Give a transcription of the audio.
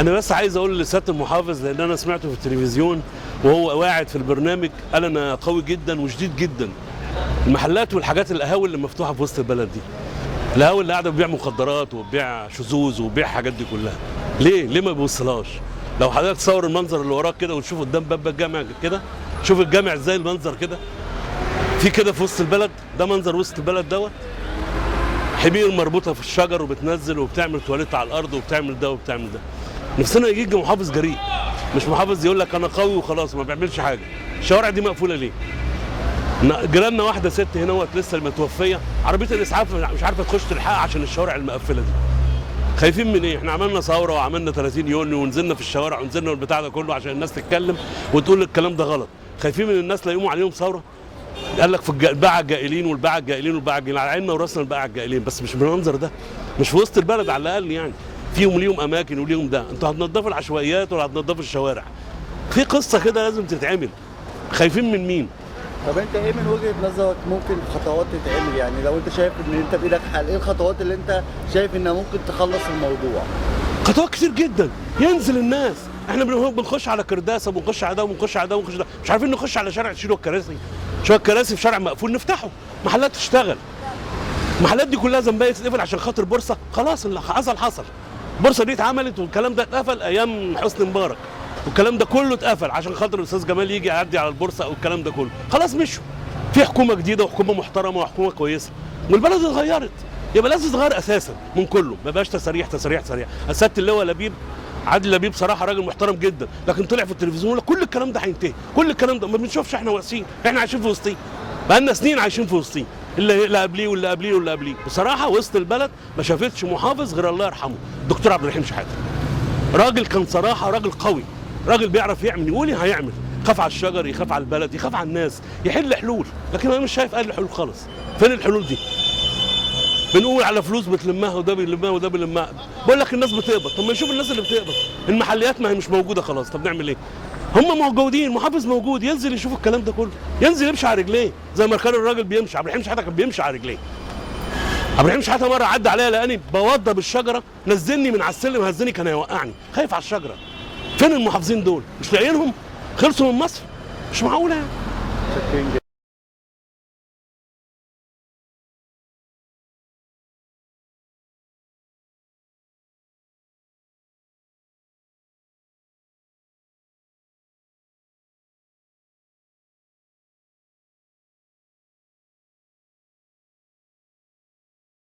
انا بس عايز اقول لسياده المحافظ، لان انا سمعته في التلفزيون وهو قاعد في البرنامج قال انا قوي جدا وشديد جدا. المحلات والحاجات القهاوي اللي مفتوحة في وسط البلد دي، القهاوي اللي قاعدة بتبيع مخدرات وبتبيع شذوذ وبتبيع حاجات دي كلها، ليه ما بيوصلهاش؟ لو حضرتك تصور المنظر اللي وراك كده وتشوف قدام باب الجامع كده، شوف الجامع ازاي المنظر كده في كده في وسط البلد، ده منظر وسط البلد دوت. حمير مربوطة في الشجر وبتنزل وبتعمل تواليت على الارض وبتعمل ده وبتعمل ده. نفسنا يجي محافظ جريء، مش محافظ يقول لك انا قوي وخلاص ما بيعملش حاجة. الشوارع دي مقفولة ليه؟ جيراننا واحدة ست هنا وقت لسه المتوفيه، عربية الاسعاف مش عارفه تخش تلحقها عشان الشوارع المقفله دي. خايفين من ايه؟ احنا عملنا ثورة وعملنا 30 يونيو ونزلنا في الشوارع ونزلنا والبتاع ده كله عشان الناس تتكلم وتقول الكلام ده غلط. خايفين من الناس لا يقوموا عليهم ثورة؟ قال لك في الباعة الجائلين والباعة الجائلين والباعة الجائلين، على عيننا وراسنا الباعة الجائلين، بس مش بالمنظر ده، مش في وسط البلد على الاقل يعني. فيهم ليهم اماكن وليهم ده، انتوا هتنضفوا العشوائيات ولا هتنضفوا الشوارع؟ في قصة كده لازم تتعمل. خايفين من مين؟ طب انت ايه من وجهة نظرك ممكن خطوات تتعمل؟ يعني لو انت شايف ان انت بايدك حل، ايه الخطوات اللي انت شايف انها ممكن تخلص الموضوع؟ خطوات كتير جدا. ينزل الناس، احنا بنخش على كرداسه وبنخش على ده وبنخش على ده وبنخش ده، مش عارفين نخش على شارع تشيلوا الكراسي، شوية كراسي في شارع مقفول نفتحه، محلات تشتغل. المحلات دي كلها ذنبها تتقفل عشان خاطر بورصة، خلاص اللي حصل حصل. البورصة دي اتعملت والكلام ده اتقفل ايام حسني مبارك، والكلام ده كله اتقفل عشان خاطر الاستاذ جمال يجي يعدي على البورصة او الكلام ده كله، خلاص مشوا. في حكومة جديدة وحكومة محترمه وحكومة كويسة، والبلد اتغيرت، يبقى لازم تتغير اساسا من كله، ما بقاش تساريح تساريح تساريح. السيد اللواء لبيب عادل لبيب صراحة راجل محترم جدا، لكن طلع في التلفزيون كل الكلام ده هينتهي، كل الكلام ده ما بنشوفش، احنا واقفين، احنا عايشين في وسطين، بقالنا سنين عايشين في وسطين، اللي قبليه واللي قبليه واللي قبليه. بصراحة وسط البلد ما شافتش محافظ غير الله يرحمه الدكتور عبد الرحيم شحاته. راجل كان صراحة راجل قوي، راجل بيعرف يعمل، يقول هيعمل، يخاف على الشجر، يخاف على البلد، يخاف على الناس، يحل حلول، لكن انا مش شايف اي حلول خالص. فين الحلول دي؟ بنقول على فلوس بتلمها وده بيلمها وده بيلمها، بقول لك الناس بتقبض، طب ما نشوف الناس اللي بتقبض، المحليات ما هي مش موجودة خلاص، طب نعمل ايه؟ هم موجودين، محافظ موجود، ينزل يشوف الكلام ده كله، ينزل يمشي على رجليه زي ما كان الراجل بيمشي. عبد الرحيم شحاته كان بيمشي على رجليه. عبد الرحيم شحاته مرة عدى عليا لقاني بوضب الشجرة، نزلني من على السلم هزني، كان هيوقعني، خايف على الشجرة. فين المحافظين دول؟ مش لاقيينهم؟ خلصوا من مصر؟ مش معقولة يعني. شكرا جدا.